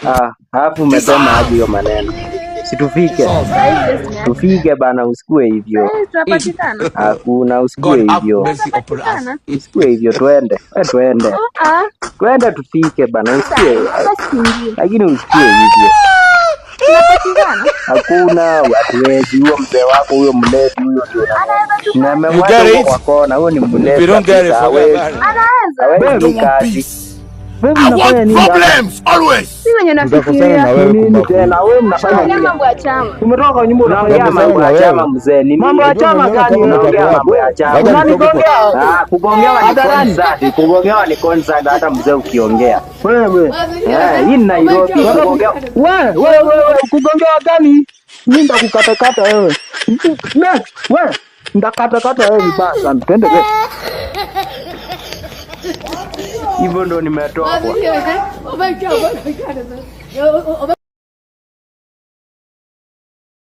Ah, alafu umesema aje hiyo maneno? Si tufike. Tufike bana, usikue hivyo. Tunapatikana. Hakuna, usikue God have hivyo. mercy upon us. Tunapatikana. Usikue hivyo, twende. We twende. Ah, Twende tufike bana, usikue. sasa siingie. Lakini usikue hivyo. Tunapatikana. Hakuna, hatuwezi. Huyo mzee wako huyo mlevi huyo ndio Anaweza tu. You namemwacha get huko it? kwa kona. Huyo ni If mlevi you don't get it, kabisa, forget hawezi. about it. Anaweza. I Hawezi don't want kazi. peace. Wewe I mnafanya want nini hapa? problems always. Si wenye Tutakosana nafikiria. na wewe Nini kumbaku. tena? Wewe mnafanya Tunaongea nini? mambo ya chama. Umetoka kwa nyumba unafanya Unaongea Tutakosana mambo na ya wewe. chama mzee, ni Mambo ya nini? chama Unajua gani? kama Unaongea utakuwa mambo ya chama. Wacha nitoke kwa Unanigongea Ah, kugongewa ni hadharani. concert. Kugongewa ni concert hata mzee ukiongea. Wewe. Eh, hii ni Nairobi kugongewa. Wewe wewe wewe kugongewa gani? Mimi ndakukatakata wewe. Ne, wewe ndakatakata wewe vibaya sana. Twende wewe. Hivyo ndo nimetokwa. 我